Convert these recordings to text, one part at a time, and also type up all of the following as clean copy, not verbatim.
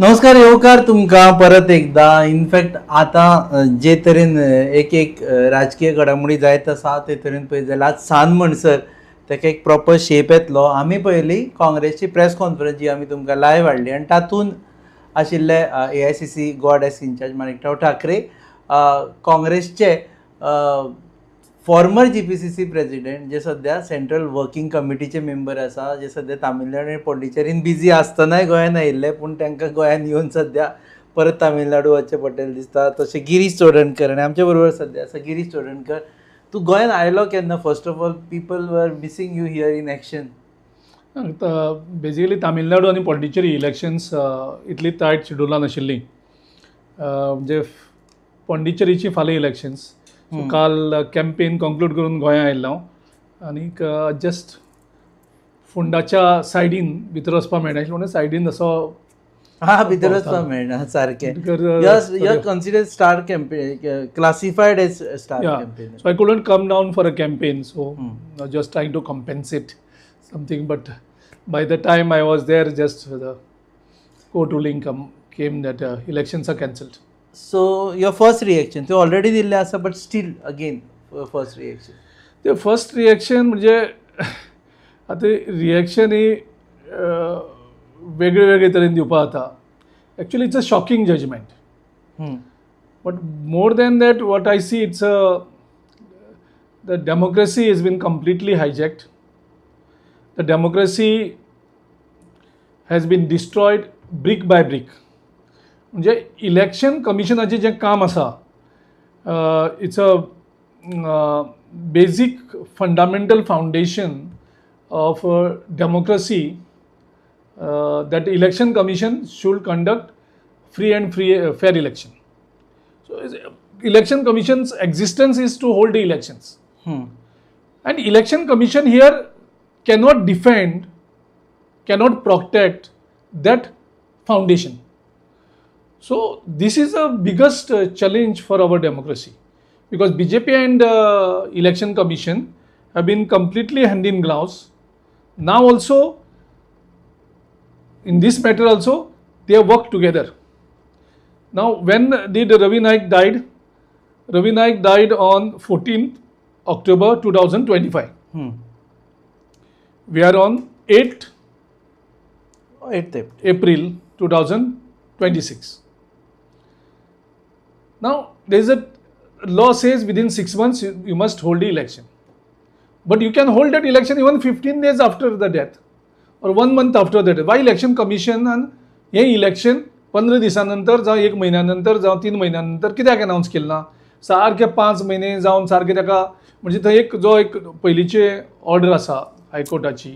नमस्कार, येवकार तुमकां परत एकदा. इनफॅक्ट आतां जे तरेन एक एक राजकीय घडामोडी जायत आसा, ते तरेन पळयत जाल्यार आज सांज म्हणसर ताका एक प्रॉपर शेप येतलो. आमी पळयली काँग्रेसची प्रेस कॉन्फरन्स, जी आमी तुमकां लायव्ह हाडली आनी तातूंत आशिल्ले AICC Goa desk in-charge Manikrao Thackeray, काँग्रेसचे फॉर्मर जीपीसीसी प्रेसिडेंट, जे सध्या सेंट्रल वर्किंग कमिटीचे मेंबर आसा, जे सध्या तामिळनाडू आनी पॉंडिचेरीन बिजी आसतनाय गोंयान आयिल्ले, पूण तांकां गोंयान येवन सध्या परत तामिळनाडू वचचें पडटलें दिसता, तशें गिरीश चोडणकर. आनी आमचे बरोबर सध्या आसा गिरीश चोडणकर. तूं गोंयान आयलो केन्ना? First of all, people were missing you here in action. Basically Tamil Nadu आनी पॉंडिचेरी इलेक्शन्स इतली टायट शेड्युलान आशिल्लीं. म्हणजे पॉंडिचेरीची फाल्यां इलेक्शन्स. काल कॅम्पेन कंक्लूड करून गोंया आयिल्लो हांव आनीक जस्ट फोंडाच्या सायडीन भितर वचपाक मेळनाशिल्लें म्हणून सायडीन असो हा, भितर वचपाक मेळना सारकें. You are consider star campaign, classified as star campaign. So I couldn't come down for a campaign. So I was just trying to compensate something. But by the time I was there, just the court ruling came that elections are cancelled. So your first reaction, ते already दिल्लें आसा, but still again, first reaction? ते first reaction म्हणजे आतां reaction ही वेगळे वेगळे तरेन दिवपा जाता. Actually, it's a shocking judgment. But more than that, what I see, it's a the democracy has been completely hijacked. The democracy has been destroyed brick by brick. म्हणजे election कमिशनाचें जें काम आसा, it's a basic fundamental foundation of democracy that Election Commission should conduct free and fair election. So, Election Commission's existence is to hold the elections. And Election Commission here cannot defend, cannot protect that foundation. So this is a biggest challenge for our democracy because BJP and Election Commission have been completely hand in gloves. Now also, in this matter also, they have worked together. Now, when did Ravi Naik died? Ravi Naik died on 14th October 2025. We are on 8th 8th April 2026. Now, there is a law says within 6 months you must hold the election. But you can hold that election even 15 days after the death or one month after the death. Why Election Commission and hey election 15 दिसां नंतर जावं एक म्हयन्या नंतर जावं 3 म्हयन्या नंतर कित्याक अनावन्स केलें ना? सारके 5 म्हयने जावन सारके ताका, म्हणजे थंय एक जो एक पयलींचे ऑर्डर आसा हायकोर्टाची,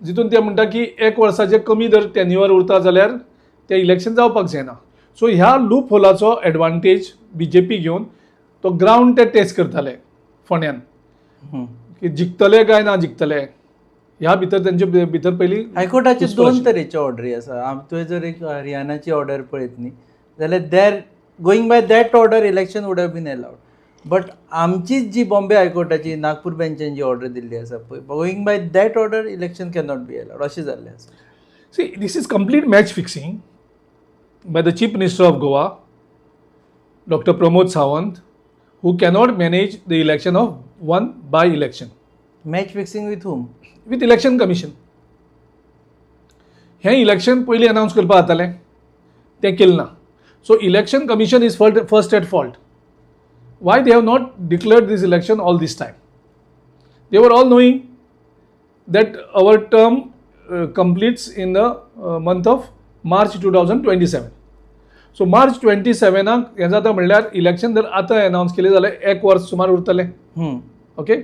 जितून ते म्हणटा की एक वर्साचे कमी जर टेन्युअर उरता जाल्यार ते इलेक्शन जावपाक जायना. सो ह्या लूप होलाचो एडवांटेज बीजेपी घेवन तो ग्रावंड ते टेस्ट करताले फोंड्यान की जिखतले काय ना जिखतले. ह्या भितर तेंचे भितर पयलीं हायकोर्टाचे घुसपल दोन आशिल्ली. तरेच्यो ऑर्डरी आसा. तुवें जर एक हरियाणाची ऑर्डर पळयत न्ही जाल्यार, there going by that order, election would have been allowed, but आमचीच जी बॉम्बे हायकोर्टाची नागपूर बेंचान जी ऑर्डर दिल्ली आसा पळय, going by that order election cannot be allowed अशें जाल्लें आसा. See, this is complete match fixing by the Chief Minister of Goa, Dr. Pramod Sawant, who cannot manage the election of one by election. Match fixing with whom? With Election Commission. हें election पयलीं अनावन्स करपाक जातालें, तें केलें ना. So Election Commission is first at fault. Why they have not declared this election all this time? They were all knowing that our term completes in the month of March 2027. So March 27 हें जाता म्हणल्यार election जर आतां अनावन्स केलें जाल्यार एक वर्स सुमार उरतलें. ओके,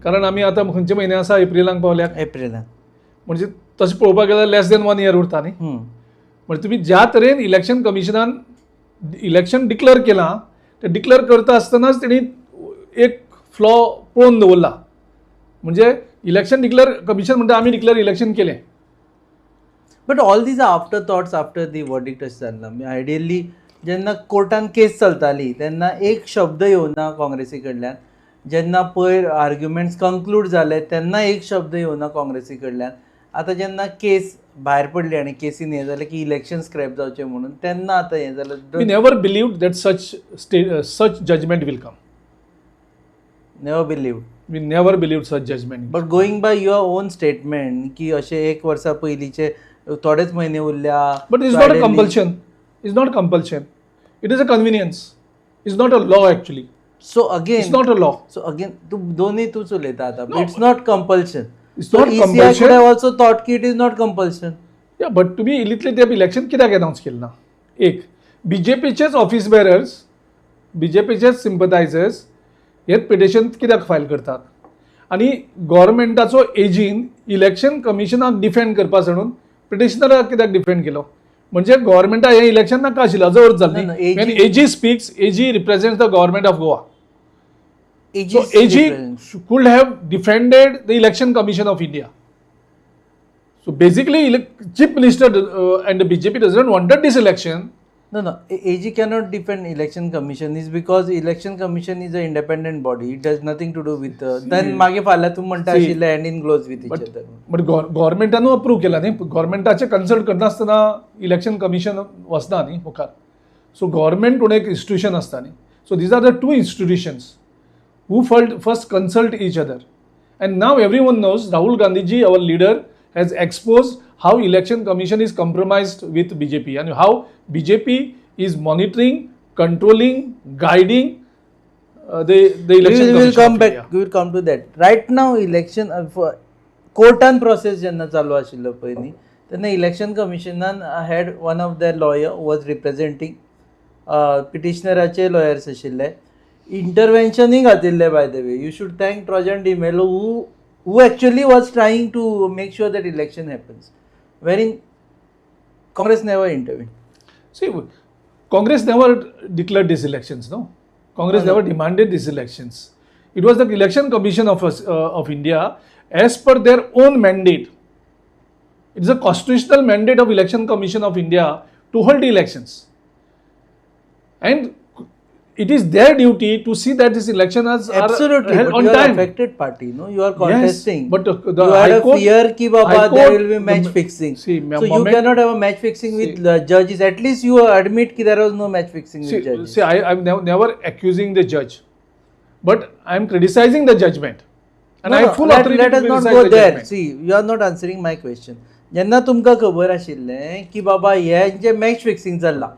कारण आमी आतां खंयचे म्हयने आसा? एप्रिलाक पावल्या. एप्रिलान. म्हणजे तशें पळोवपाक गेल्यार लेस देन वन इयर उरता न्ही. म्हणजे तुमी ज्या तरेन इलेक्शन कमिशनान इलेक्शन डिक्लेअर केलां, तें डिक्लेअर करता आसतनाच तेणी एक फ्लॉ पळोवन दवरला. म्हणजे इलेक्शन डिक्लेअर कमिशन म्हणटा, आमी डिक्लेअर इलेक्शन केलें. But all these are after thoughts after the verdict अशें जालें. आयडियली जेन्ना कोर्टान केस चलताली तेन्ना एक शब्द येवना काँग्रेसी कडल्यान. जेन्ना पयर आर्ग्युमेंट्स कंक्लूड जाले तेन्ना एक शब्द येवना काँग्रेसी कडल्यान. आतां जेन्ना केस भायर पडली आनी केसीन हें जालें की इलेक्शन स्क्रॅप जावचें म्हणून, तेन्ना आतां हें We जालें. Never believed that such judgment will come. Never believe. We never believed such judgment. But going by your own statement की अशें एक वर्सा पयलींचे थोडेच म्हयने उरल्या. But it's not a compulsion. It's not compulsion. It is a convenience. It's not a law actually. So again, It's not a law. So again तूं दोनूय तूंच उलयता आतां. No. It's not compulsion. It's not ECI compulsion. Could have also thought की it is not compulsion. Yeah, but तुमी इतले तेप election कित्याक अनावन्स केलें ना? एक बीजेपीचेच ऑफिस बेरर्स, बीजेपीचेच सिंपथायझर्स हे पिटिशन कित्याक फायल करतात आनी गव्हर्मेंटाचो एजीन इलेक्शन कमिशनाक डिफेंड करपा सोडून पिटिशनराक कित्याक डिफेंड केलो? म्हणजे गव्हर्मेंटाक हें इलेक्शन नाका आशिल्लें हाजो अर्थ जालो No, no, न्ही. AG When AG speaks, AG represents the government of Goa. So AG could have defended the Election Commission of India. So basically, Chief Minister and the BJP doesn't wanted this election. No, no. AG cannot defend Election Commission is because Election Commission is a independent body. It does nothing to do with. Then मागीर फाल्यां तूं म्हणटा See, आशिल्लें hand in gloves with each but other. But गव्हर्मेंटानू approve केला न्ही, गव्हर्मेंटाचे consult करनासतना इलेक्शन कमिशन वचना न्ही मुखार. सो गव्हर्मेंट म्हणून एक इन्स्टिट्यूशन आसता न्ही. So these are the two institutions who first consult each other. And now everyone knows Rahul Gandhi ji, our leader, has exposed how Election Commission is compromised with BJP and how BJP is monitoring, controlling, guiding the Election We will Commission come of back. India. We will come to that. Right now, election कोर्टान process जेन्ना चालू आशिल्लो पयलीं तेन्ना election कमिशनान had one of the lawyer was representing, पिटिशनराचे lawyers आशिल्ले, इंटरवेन्शनूय घातिल्लें. By the way, you should thank Trojan D'Mello, who actually was trying to make sure that election happens, wherein Congress never intervene. See, Congress never declared these elections, no? Congress No, no. never demanded these elections. It was the Election Commission of India, as per their own mandate. It is a constitutional mandate of Election Commission of India to hold the elections. And it is their duty to see that these elections are Absolutely, held but on you are time. Affected party, no? You are Yes, contesting. But the you had High a Court- fear ki baba High there Court- will be match the- fixing. See, so you cannot have a match fixing with See- judges. At least you admit ki there was no match fixing See, with judges. see, I'm never accusing the judge, but I'm criticizing the judgment. And No, I have no, full authority let to us not criticize go the there. Judgment. See, you are not answering my question. जेन्ना तुमकां खबर आशिल्लें की बाबा हेंचें match fixing चल्लां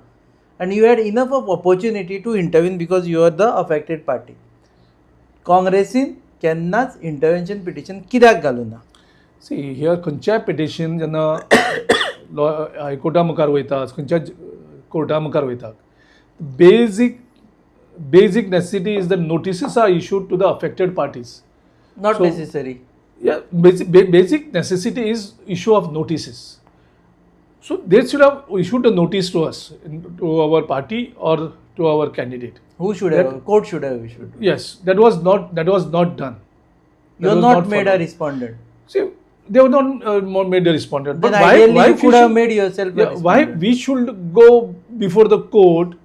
and you had enough of opportunity to intervene because you are the affected party, काँग्रेसीन केन्नाच इंटरवेन्शन पिटिशन कित्याक घालूं ना? See, here खंयच्याय पिटिशन जेन्ना लॉ हायकोर्टा मुखार वयता, खंयच्या कोर्टा मुखार वयता, basic necessity is the notices are issued to the affected parties. Not So- necessary. Yeah, basic necessity is issue of notices. So they should have issued a notice to us, to our party or to our candidate. Who should have? Court should have issued. Yes, that was not done. You That are was not made a followed. Respondent. See, they were not made a respondent. Then But why, ideally why you we could have should, made yourself a yeah, why respondent. We should go before the court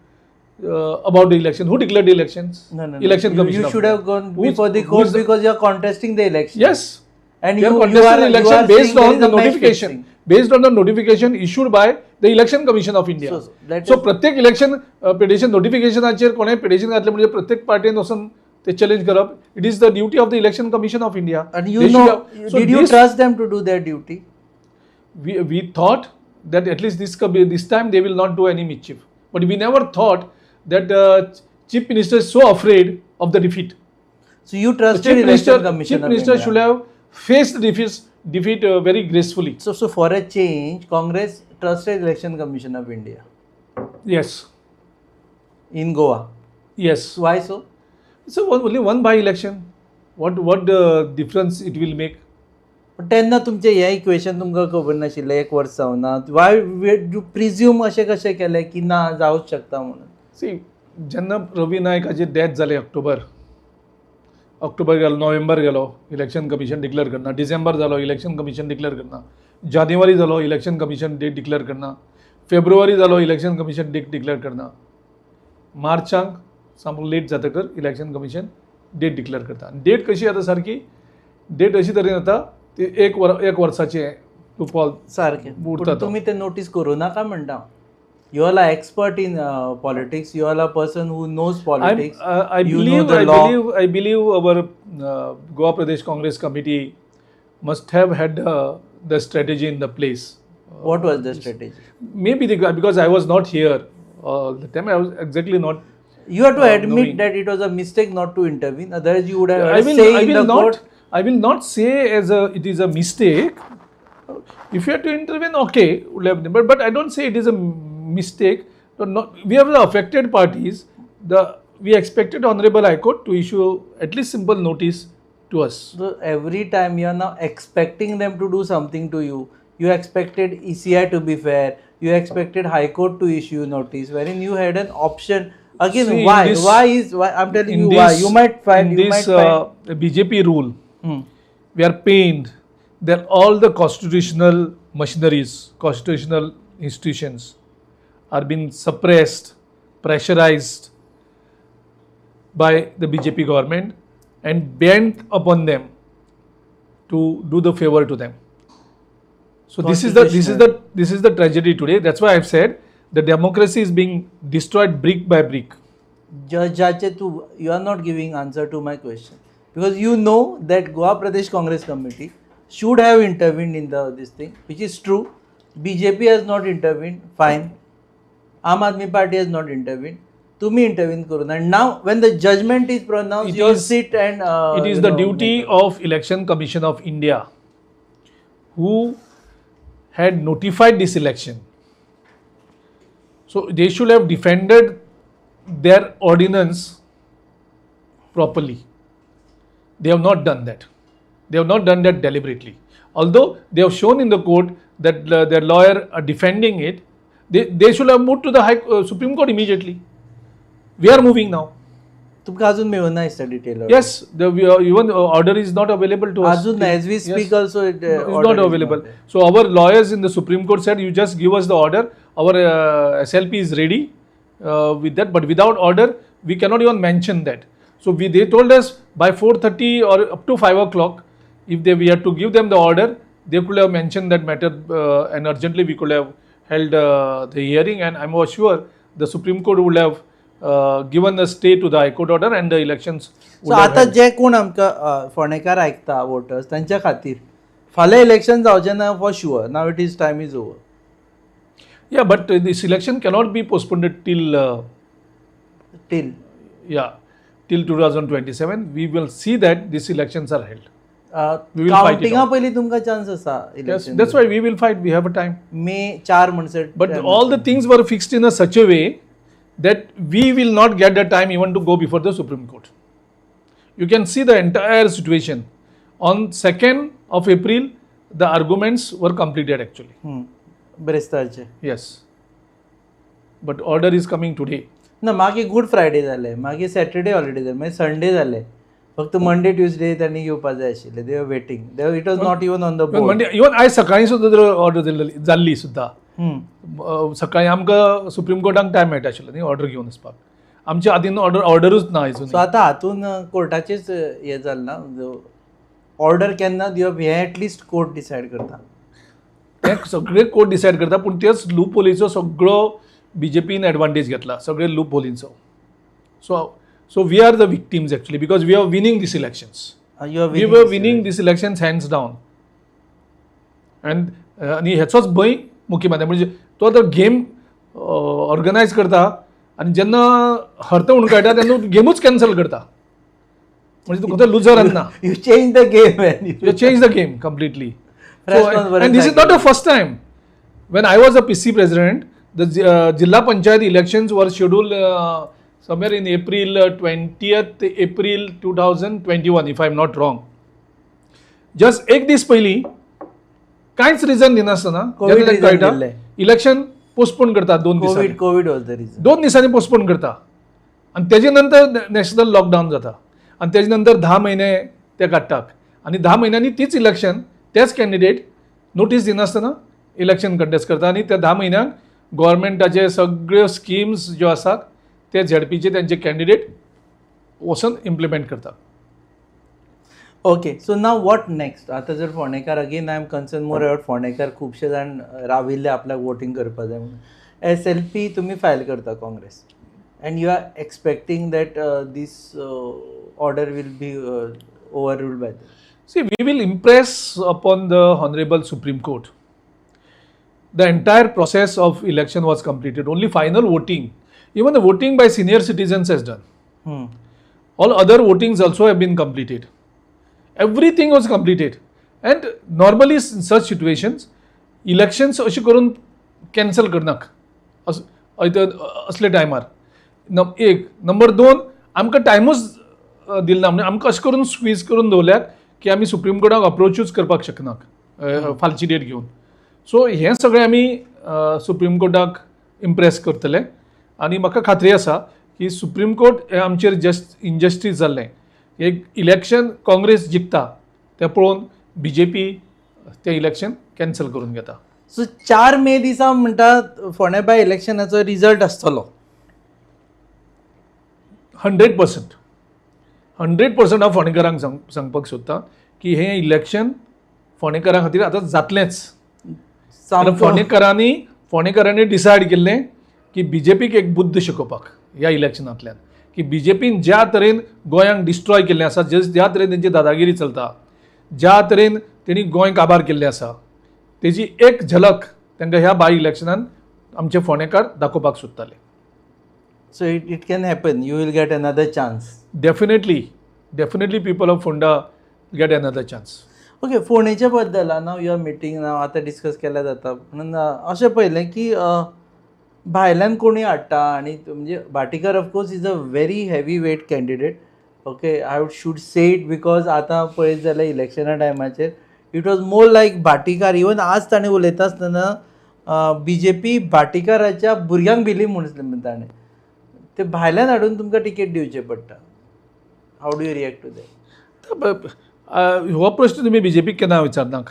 about the election? Who declared the elections? No. Election Commission You of should India. have gone Who's- before the who's court because you are contesting the election. Yes. And We are you contesting are the you election are based saying there on is the a match notification, fixing. Based on the notification issued by the Election Commission of India. So let so us- प्रत्येक election petition नोटिफिकेशनाचेर कोणें petition घातलें म्हणजे प्रत्येक पार्टीन वचून ते challenge करप, it is the duty of the Election Commission of India. And you know, did you trust them to do their duty? We thought that at least this time they will not do any mischief. But we never thought that Chief Minister is so afraid of the defeat. So you The trusted Chief Election Minister, Commission Chief of Minister India. Should have faced defeat very gracefully. So for a change, Congress trusted Election Commission of India Yes, in Goa. Yes. Why so? So only one by election. What difference it will make? पण तेन्ना तुमचें हें equation तुमकां खबर नाशिल्लें एक वर्स जावना, वाय you presume अशें कशें केलें की ना जावंक शकता म्हणून? सी, जेन्ना रवी नायकाची डेथ जाली, ऑक्टोबर, ऑक्टोबर गेलो, नोव्हेंबर गेलो, इलेक्शन कमिशन डिक्लेअर करना, डिसेंबर जालो, इलेक्शन कमिशन डिक्लेअर करना, जानेवारी जालो, इलेक्शन कमिशन डेट डिक्लेअर करना, फेब्रुवारी जालो, इलेक्शन कमिशन डेट डिक्लेअर करना, मार्चाक सामको लेट जातकर इलेक्शन कमिशन डेट डिक्लेअर करता. आनी डेट कशी जाता सारकी, डेट अशी तरेन जाता ती एक वर एक वर्साची लूपहोल सारकें. उरता पूण तो. तुमी ते नोटीस करूं नाका म्हणटा. You all are expert in politics, you all are person who knows politics. I You know believe the I law. believe I believe our Goa Pradesh Congress Committee must have had the strategy in the place. What was the strategy? Maybe because I was not here all the time. I was exactly not. You have to admit knowing. That it was a mistake not to intervene, otherwise you would have I had will say I in will the not court. I will not say as a it is a mistake. If you have to intervene, okay, would have been, but I don't say it is a mistake. But not, we have the affected parties. The we expected Honorable High Court to issue at least simple notice to us. So every time you are now expecting them to do something to you. You expected ECI to be fair. You expected High Court to issue notice, wherein you had an option. Again, See, in why? this- Why is why? I'm telling in you why. this- You might find in you this might find. BJP rule, Hmm. we are pained that all the constitutional machineries, constitutional institutions are being suppressed, pressurized by the BJP government and bent upon them to do the favor to them. So this is the tragedy today. That's why I've said the democracy is being destroyed brick by brick. जजाचे तू, you are not giving answer to my question, because you know that Goa Pradesh Congress Committee should have intervened in the this thing, which is true. BJP has not intervened, fine. Aam Aadmi Party has not intervened. तुम्ही intervene करून, and now when the judgment is pronounced, It you sit and It is the duty of Election Commission of India, who had notified this election. So they should have defended their ordinance properly. They have not done that. They have not done that deliberately. Although they have shown in the court that their lawyer are defending it, they should have moved to the Supreme Court immediately. We are moving now. तुमकां अजून मेळूना दिसता detail? Yes, even order is not available to us. अजून as we speak Yes. Also it It's not available. So our lawyers in the Supreme Court said, "You just give us the order. Our SLP is ready with that, but without order, we cannot even mention that." So we they told us by 4:30 or up to 5 o'clock, if they we had to give them the order, they could have mentioned that matter and urgently we could have held the hearing, and I'm was sure the Supreme Court would have given a stay to the High Court order and the elections so would have आतां held. जे कोण आमकां फोंडेकार आयकता, voters, तांच्या खातीर फाल्यां election जावचें ना for sure. Now it is time is over. Yeah, but this election cannot be postponed till till yeah, till 2027. We will see that these elections are held. We will fight it कावंटिंगा out. पयलीं तुमकां chance आसा Yes, election. That's why we will fight. We have a time. मे 4 म्हणसर. But all the things were fixed in a such a way that we will not get the time even to go before the Supreme Court. You can see the entire situation. On 2nd of April, the arguments were completed actually. बिरेस्तारचे. Yes. But order is coming today. ना, मागीर good Friday जालें, मागीर Saturday holiday जालें, मागीर Sunday जालें. फक्त Monday Tuesday तांणी घेवपा जाय आशिल्लें. They were waiting. It was not even on the board. Monday, even आयज सकाळी सुद्दां ऑर्डर जाल्ली सुद्दां. सकाळी आमकां सुप्रीम कोर्टाक टायम मेळटा आशिल्लो न्ही ऑर्डर घेवन वचपाक. आमच्या हातीन ऑर्डरूच ना आयजून. सो आतां हातून कोर्टाचेच हें जालें ना, ऑर्डर केन्ना दिवप हें एटलिस्ट कोर्ट डिसायड करता. तें सगळे कोर्ट डिसायड करता, पूण तेच लूप होलीचो सगळो बीजेपीन एडवांटेज घेतला, सगळे loop होलींचो. So we are the victims actually, because we are winning these elections. You are We were winning these elections hands down, and आनी हेचोच भंय मुख्यमंत्री, म्हणजे तो आतां गेम ऑर्गनायज करता आनी जेन्ना हरता म्हणून कळटा तेन्ना गेमूच कॅन्सल करता. म्हणजे तुका तो लुजर ना. You change the game. You change the game completely. Press So, conference and this is not the first time. When I was a PC president, the Jilla Panchayat elections were scheduled somewhere in April, 20th April 2021, if I am not wrong. Just एक दीस पयलीं कांयच reason दिनासतना COVID जेन्ना reason कळटा दिल्लें. Election postpone करता 2 दिसांनी. Covid was the reason. 2 दिसांनी पोस्टपोन करता आनी तेजे नंतर नॅशनल लॉकडावन जाता आनी तेजे नंतर 10 म्हयने ते काडटात आनी 10 म्हयन्यांनी तीच इलेक्शन, तेच कॅन्डिडेट नोटीस दिनासतना इलेक्शन कंटेस्ट करता आनी त्या 10 म्हयन्यांक गोवोरमेंटाचे सगळ्यो स्किम्स ज्यो आसात ते झेडपीचे त्यांचे कॅन्डिडेट वचून इम्प्लिमेंट करतात. Okay, so now what next? आतां जर फोंडेकार, again I am concerned more about फोंडेकार. खुबशे जाण राविल्ले आपल्याक वोटींग करपा जाय म्हणून. एसएलपी तुमी फायल करता Congress, and you are expecting that this order will be overruled by. See, we will impress upon the Honorable Supreme Court. The entire process of election was completed. Only final voting, even the voting by senior citizens has done. All other votings also have been completed. Everything was completed. And normally in such situations, elections अशें करून cancel करनाक असले टायमार. एक number दोन, आमकां टायमूच दिल ना, म्हणजे आमकां अशें करून स्क्वीज करून दवरल्यात की आमी सुप्रीम कोर्टाक अप्रोचूच करपाक शकनात फालची डेट घेवन. सो हें सगळें आमी सुप्रीम कोर्टाक इम्प्रेस करतले आनी म्हाका खात्री आसा की सुप्रीम कोर्ट हें आमचेर जस्ट इनजस्टीस जाल्लें एक इलेक्शन काँग्रेस जिखता तें पळोवन बीजेपी तें इलेक्शन कॅन्सल करून घेता. सो 4 मे दिसा म्हणटा फोंडे बाय इलेक्शनाचो रिजल्ट आसतलो? 100%, 100%. हांव फोंडेकारांक सांगपाक सोदतां की हें इलेक्शन फोंडेकारां खातीर आतां जातलेंच. सामको. फोंडेकारांनी डिसायड केल्लें की बीजेपीक एक बुद्द शिकोवपाक ह्या इलेक्शनांतल्यान, की बीजेपीन ज्या तरेन गोंयांक डिस्ट्रॉय केल्लें आसा, जे ज्या तरेन तेंची दादागिरी चलता, ज्या तरेन तेणी गोंय काबार केल्लें आसा, तेजी एक झलक तांकां ह्या बाय इलेक्शनान आमचे फोंडेकार दाखोवपाक सोदताले. So it can happen, you will get another chance? Definitely, definitely, people of Ponda get another chance. Okay, फोंडेच्या बद्दल now you are meeting now, आतां डिस्कस केल्यार जाता म्हणून अशें पळयलें की भायल्यान कोणी हाडटा आनी म्हणजे Bhatikar of course is a very heavy weight candidate, okay, I would should say it, because आतां पळयत जाल्यार इलेक्शना टायमाचेर it was more like Bhatikar. Even आज ताणें उलयता आसतना बीजेपी भाटीकाराच्या भुरग्यांक भिली म्हूण ताणें ते भायल्यान हाडून तुमकां टिकेट दिवचें पडटा. How do you react to that? हो प्रश्न तुमी बीजेपीक केन्ना विचारनाक.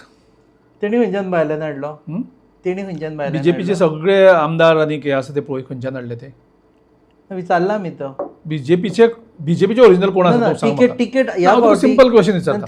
तेणी खंयच्यान भायल्यान हाडलो? तेणी खंयच्यान भायल्यान? बीजेपीचे सगळे आमदार आनी हे आसा ते पळय, खंयच्यान हाडले ते. विचारला आमी तो. बीजेपीचे ओरिजिनल कोण आसा? तिकेट तिकेट ह्या सिंपल क्वेश्चन विचारता.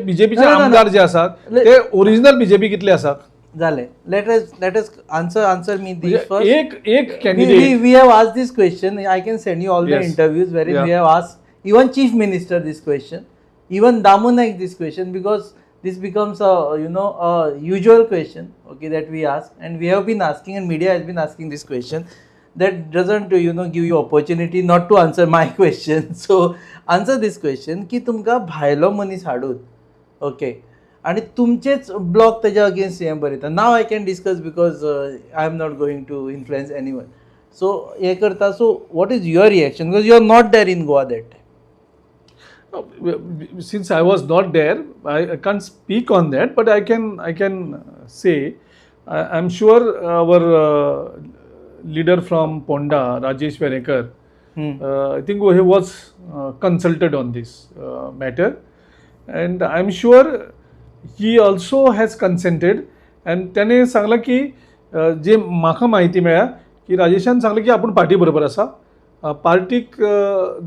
बीजेपीचे आमदार जे आसात ते ओरिजिनल बीजेपी कितले आसात? जाले, let us answer me this first. एक एक candidate. We have asked this question. I can send you all the interviews where we have asked even Chief Minister this question, even Damu Naik this question, because this becomes a you know a usual question, okay, that we ask, and we have been asking and media has been asking this question. That doesn't give you opportunity not to answer my question, so answer this question की तुमकां भायलो मनीस हाडून, okay, आनी तुमचेच block तेज्या against हें बरयता. Now I can discuss because I am not going to influence anyone, so हें करता. So what is your reaction, because you are not there in Goa that time? Since I was not there, I can't speak on that, but I can say I am sure our leader from Ponda, Rajesh Verekar, I think he was consulted on this matter, and I am sure he also has consented. And त्याने सांगलं की जे म्हाका म्हायती मेळ्ळ्या की राजेशान सांगलें की आपूण पार्टी बरोबर आसा, पार्टीक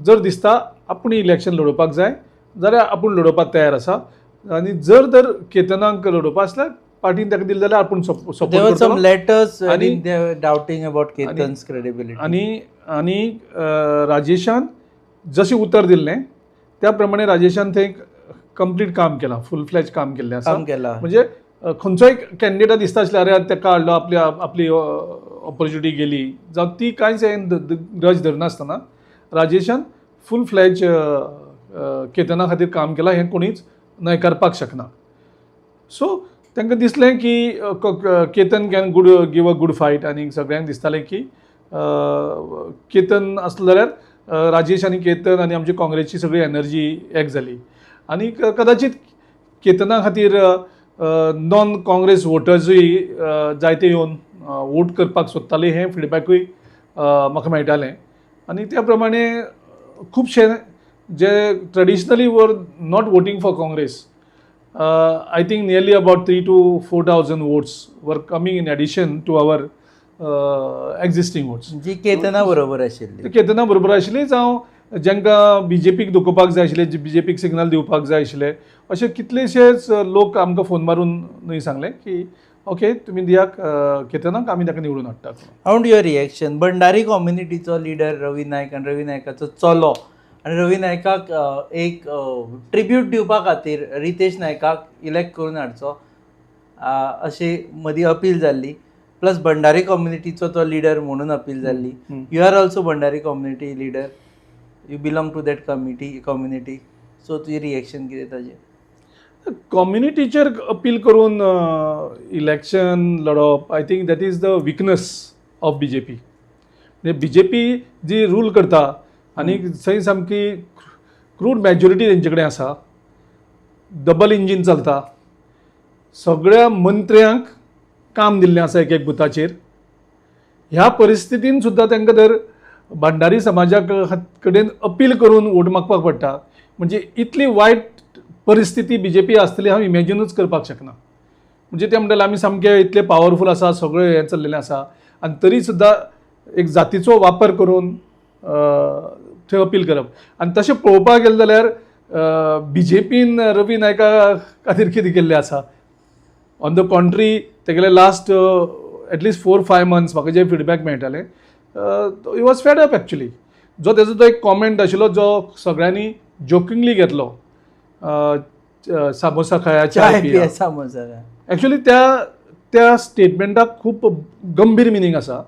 जर दिसता आपूण इलेक्शन लडोवपाक जाय जाल्यार आपूण लडोवपाक तयार आसा आनी जर तर केतनाक लडोवपा आसल्यार पार्टीन ताका दिलें जाल्यार आपूण support. There were some letters doubting about Ketan's credibility. आनी आनी राजेशान जशें उतर दिल्लें त्या प्रमाणे राजेशान थंय कंप्लीट काम केलां, फूल फ्लॅज काम केल्लें आसा. काम केलां. म्हणजे खंयचोय कॅन्डिडेट दिसता आसलें, अरे ताका हाडलो, आपली आपली ऑपॉर्च्युनिटी गेली जावं ती, कांयच हें ग्रज धरनासतना राजेशान फूल फ्लॅज केतना खातीर काम केलां हें कोणीच न्हयकारपाक शकना. सो तांकां दिसलें की Ketan can good give a good fight आनी सगळ्यांक दिसतालें की केतन आसलो जाल्यार राजेश आनी केतन आनी आमची काँग्रेसची सगळी एनर्जी एक जाली आनी कदाचीत केतना खातीर नॉन काँग्रेस वोटर्सूय जायते येवन वोट करपाक सोदताले हें फिडबॅकूय म्हाका मेळटालें. आनी त्या प्रमाणे खुबशे जे traditionally were not voting for Congress, I think nearly about 3 to 4 thousand votes were coming in addition to our existing votes. जी केतना बरोबर आशिल्ली. केतना बरोबर आशिल्ली जावं जांकां बीजेपीक दुखोवपाक जाय आशिल्लें, बीजेपीक सिग्नल दिवपाक जाय आशिल्लें, अशे कितलेशेच लोक आमकां फोन मारून न्हय सांगलें की ओके, तुमी दियाक केतनाक, आमी ताका निवडून हाडटात. I want your reaction. Bhandari कम्युनिटीचो लिडर रवी नायक आनी रवी नायकाचो चलो आनी रवी नायकाक एक ट्रिब्यूट दिवपा खातीर रितेश नायकाक इलेक्ट करून हाडचो अशी मदीं अपील जाल्ली, प्लस भंडारी कम्युनिटीचो तो लिडर म्हणून अपील जाल्ली. You are also Bhandari community leader, you belong to that community, so तुजें रिएक्शन कितें ताजें? कम्युनिटीचेर अपील करून इलेक्शन लढप, I think that is the weakness of BJP. म्हणजे बीजेपी जी रूल करता आनी थंय सामकी क्रूड मॅजॉरिटी तेंचे कडेन आसा, डबल इंजीन चलता, सगळ्या मंत्र्यांक काम दिल्लें आसा एक एक बुथाचेर. ह्या परिस्थितीन सुद्दां तांकां जर भांडारी समाजा कडेन अपील करून वोट मागपाक पडटा, म्हणजे इतली वायट परिस्थिती बीजेपी आसतली हांव इमॅजिनूच करपाक शकना. म्हणजे ते म्हणटाले आमी सामके इतले पावरफूल आसा, सगळें हें चल्लेलें आसा आनी तरी सुद्दां एक जातीचो वापर करून थंय अपील करप. आनी तशें पळोवपाक गेलें जाल्यार बीजेपीन रवी नायका खातीर कितें केल्लें आसा? ऑन the contrary, तेगेले last at least 4-5 months म्हाका जे फिडबॅक मेळटाले, he was fed up actually. जो तेजो तो एक कॉमेंट आशिल्लो जो सगळ्यांनी जोकिंगली घेतलो, सामोसा खाया चाय चाय पिया. पिया सामोसा. एक्चुअली त्या त्या स्टेटमेंटाक खूब गंभीर मिनींग आसा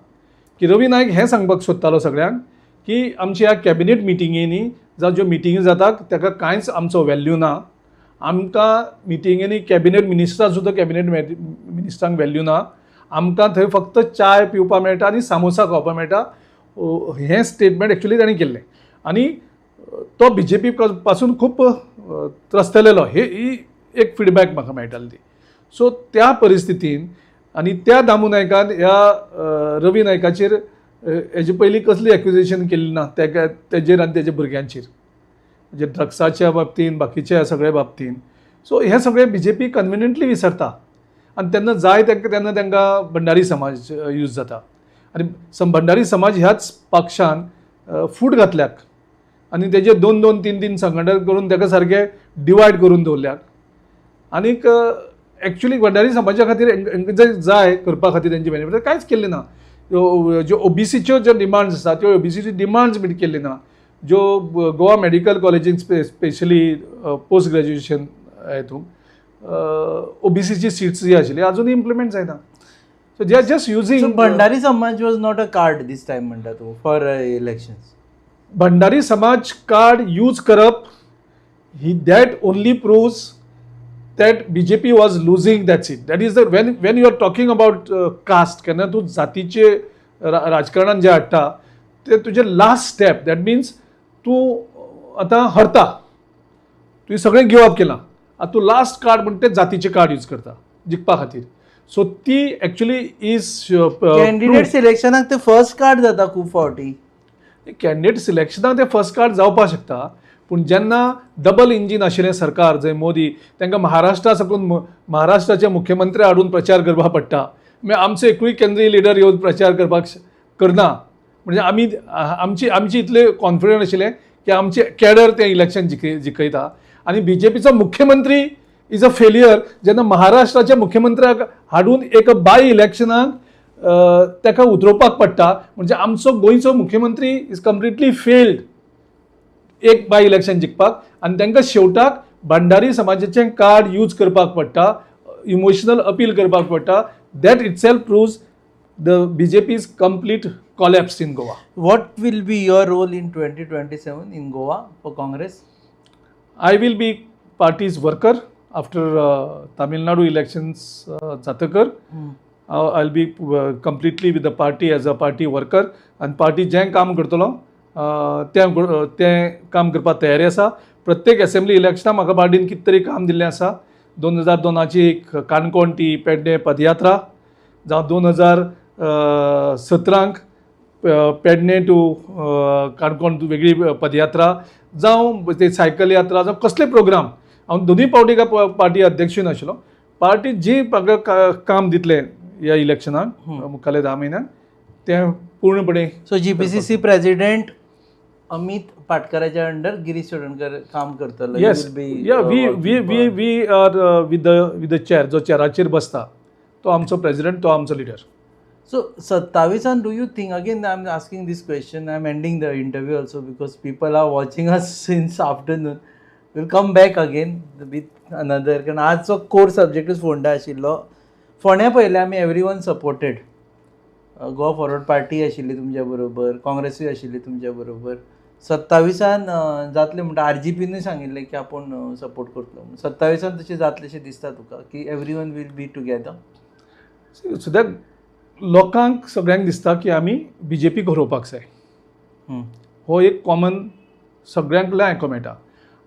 की रवी नायक हें सांगपाक सोदतालो सगळ्यांक की आमच्या ह्या कॅबिनेट मिटिंगेनी जावं ज्यो मिटिंगी जातात ताका कांयच आमचो व्हॅल्यू ना. आमकां मिटिंगेनी कॅबिनेट मिनिस्टरां सुद्दां, कॅबिनेट मिनिस्टरांक व्हॅल्यू ना. आमकां थंय फक्त चाय पिवपाक मेळटा आनी सामोसा खावपाक मेळटा. हें स्टेटमेंट एक्चुअली ताणें केल्लें आनी तो बीजेपी पासून खूब त्रस्तलेलो, हे ही एक फिडबॅक म्हाका मेळटाली ती. सो त्या परिस्थितीन आनी त्या दामू नायकान ह्या रवी नायकाचेर हेजे पयलीं कसली एक्युजेशन केली ना तेका, तेजेर आनी तेज्या भुरग्यांचेर, म्हणजे ड्रग्साच्या बाबतीन, बाकीच्या सगळ्या बाबतीन. सो हें सगळें बीजेपी कन्विनियंटली विसरता आनी तेन्ना जाय तेंका तेन्ना तांकां भंडारी समाज यूज जाता आनी भंडारी समाज ह्याच पक्षान फूट घातल्यात आनी तेजे दोन दोन तीन तीन संघटना करून ताका सारके डिवायड करून दवरल्यात. आनीक एक्चुली भंडारी समाजा खातीर हेंकां जे जाय करपा खातीर तेंचे बेनिफीट कांयच केल्लें ना. ज्यो ओबीसीच्यो ज्यो डिमांड्स आसा त्यो ओबीसीच्यो डिमांड्स मीट केल्ली ना. ज्यो गोवा मेडिकल कॉलेजीन स्पेशली पोस्ट ग्रॅज्युएशन हितून ओबीसीची सीट्स जी आशिल्ली अजूनय इम्प्लिमेंट जायना. So they are just using So Bhandari Samaj was not a card this time म्हणटा तूं फॉर इलेक्शन्स? भंडारी समाज कार्ड यूज करप ही that only proves that BJP was losing that seat. That is the when you are talking about caste, केन्ना तूं जातीचे राजकारणान जे हाडटा ते तुजें लास्ट स्टेप. That means तूं आतां हरता, तुवें सगळें गिव अप केलां, आतां तूं लास्ट कार्ड म्हणटा ते जातीचे कार्ड यूज करता जिखपा खातीर. सो ती एक्चुली is candidate सिलेक्शनाक ते फर्स्ट कार्ड जाता खूब फावटी. कॅन्डिडेट सिलेक्शनाक ते फर्स्ट कार्ड जावपाक शकता, पूण जेन्ना डबल इंजीन आशिल्लें सरकार जंय मोदी तांकां महाराष्ट्रा साकून महाराष्ट्राचे मुख्यमंत्री हाडून प्रचार करपाक पडटा, मागीर आमचो एकूय केंद्रीय लिडर येवन प्रचार करपाक करना. म्हणजे आमी आमची आमची इतले कॉन्फिडंट आशिल्लें की आमचे कॅडर तें इलेक्शन जिखयता आनी बीजेपीचो मुख्यमंत्री is a failure. जेन्ना महाराष्ट्राच्या मुख्यमंत्र्याक हाडून एक बाय इलेक्शनाक ताका उतरोवपाक पडटा, म्हणजे आमचो गोंयचो मुख्यमंत्री is completely failed एक बाय इलेक्शन जिखपाक. आनी तांकां शेवटाक भंडारी समाजाचें कार्ड यूज करपाक पडटा, इमोशनल अपील करपाक पडटा. That itself proves the BJP's complete collapse in Goa. What will be your role in 2027 in Goa for Congress? I will be party's worker after Tamil Nadu elections जातकर. I will be completely with the party as a party worker आनी party जें काम करतलो तें तें काम करपाक तयारी आसा. प्रत्येक एसेंब्ली इलेक्शनाक म्हाका पार्टीन कितें तरी काम दिल्लें आसा. 2002ची एक काणकोण टी पेडणे पदयात्रा जावं, 2017क पेडणे टू काणकोण वेगळी पदयात्रा जावं, ते सायकल यात्रा जावं, कसले प्रोग्राम, हांव दोनूय पावटी काय पार्टी अध्यक्षूय नाशिल्लो. पार्टी जी म्हाका काम दितलें ह्या इलेक्शनाक मुखाल्ल्या 10 म्हयन्याक तें पूर्णपणे सो जीपीसीसी प्रेसिडेंट अमित पाटकराच्या अंडर गिरीश चोडणकर काम करतलो. Yes, yeah, we are with the chair. जो चेराचेर बसता तो आमचो प्रेसिडेंट, तो आमचो लिडर. सो सत्तावीसान do you think, again I am asking this question, I am ending the interview also because people are watching us since afternoon, we'll come back again with another, कारण आजचो कोर सब्जेक्टूच फोंडा आशिल्लो. फोंड्या पयलें आमी everyone supported Goa Forward Party आशिल्ली तुमच्या बरोबर, काँग्रेसूय आशिल्ली तुमच्या बरोबर. सत्तावीसान जातलें म्हणटा, आर जी पीनूय सांगिल्लें की आपूण सपोर्ट करतलो. सत्तावीसान तशें जातलें दिसता तुका की everyone will be together? सद्याक लोकांक सगळ्यांक दिसता की आमी बी जे पीक हरोवपाक जाय. हो एक कॉमन सगळ्यां कडल्यान आयकोंक मेळटा.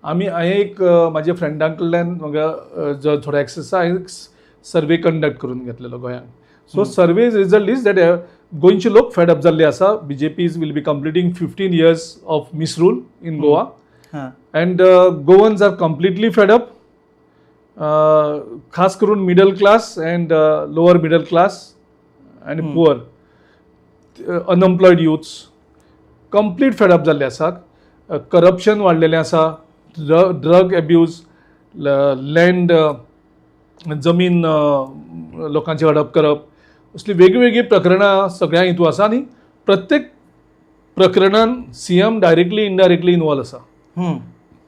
आमी हांवें एक म्हाज्या फ्रेंडां कडल्यान म्हाका जो थोडो एक्सेस आसा, हांवें सर्वे कंडक्ट करून घेतलेलो गोंयांत. So survey result is that गोंयचे लोक फेड अप जाल्ले आसा. BJP will be completing 15 years of misrule in Goa and Goans are completely fed up, खास करून middle class and lower middle class आनी poor, unemployed youths complete fed up जाल्ले आसात. Corruption वाडलेलें आसा, ड्रग एब्यूज, लँड, जमीन लोकांची हडप करप, असलीं वेगवेगळीं प्रकरणां सगळ्या हितून आसा आनी प्रत्येक प्रकरणान CM directly, indirectly involve आसा.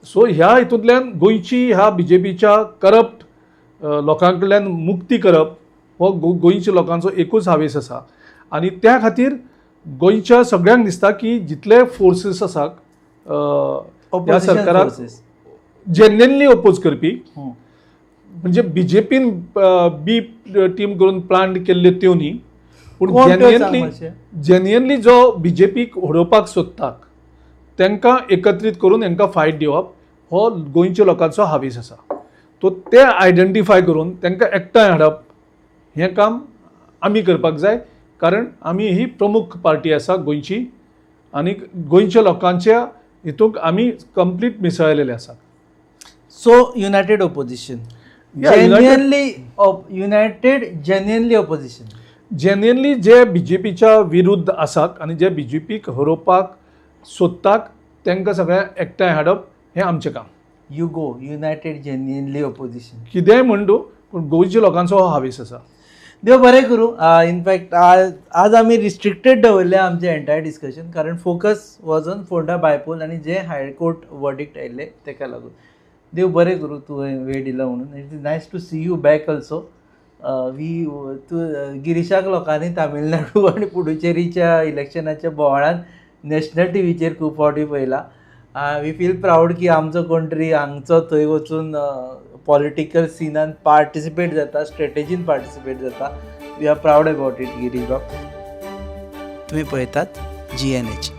सो ह्या हितूंतल्यान गोंयची ह्या बी जे पीच्या करप्ट लोकां कडल्यान मुक्ती करप हो गोंयच्या लोकांचो एकूच हावेस आसा आनी त्या खातीर गोंयच्या सगळ्यांक दिसता की जितले फोर्सीस आसात ह्या Opposition सरकाराक forces. जेन्युनली ओपोज करपी, म्हणजे बी जे पीन बी टीम करून प्लांट केल्ल्यो त्यो न्ही, पूण कोण त्यो, सांग जेन्युनली मातशें. जेन्युनली जो बी जे पीक उडोवपाक सोदतात तांकां एकत्रीत करून तांकां फायट दिवप हो गोंयच्या लोकांचो हावेस आसा. तो ते आयडेंटिफाय करून तांकां एकठांय हाडप हें काम आमी करपाक जाय, कारण आमी ही प्रमुख पार्टी आसा गोंयची आनी गोंयच्या लोकांच्या हितूंक आमी कंप्लीट मिसळलेले आसात. So united opposition. Yeah, united- Genuinely united, genuinely opposition. Genuinely जे बी जे पीच्या विरुद्ध आसात आनी जे बी जे पीक हरोवपाक सोदतात तांकां सगळ्यांक एकठांय हाडप हें आमचें काम. You go, united genuinely opposition. कितेंय म्हण तूं, पूण गोंयच्या लोकांचो हो हावेस आसा. देव बरें करूं. इनफॅक्ट आज आज आमी रिस्ट्रिक्टेड दवरलें आमचें एंटायर डिस्कशन, कारण focus was on Ponda bypoll आनी जे हायकोर्ट वर्डिक्ट आयिल्लें तेका लागून. देव बरें करूं, तुवें वेळ दिलो म्हणून. It is nice to see you back also. We तूं गिरीशाक लोकांनी तामिळनाडू आनी पुडुचेरीच्या इलेक्शनाच्या बोवाळान नॅशनल टिवीचेर खूब फावटी पळयला. We feel proud की आमचो कोण तरी हांगचो थंय वचून पॉलिटिकल सिनान पार्टिसिपेट जाता, स्ट्रेटेजीन पार्टिसिपेट जाता. We are proud about it. Girish बाब, तुम्ही पळयतात जीएनएच.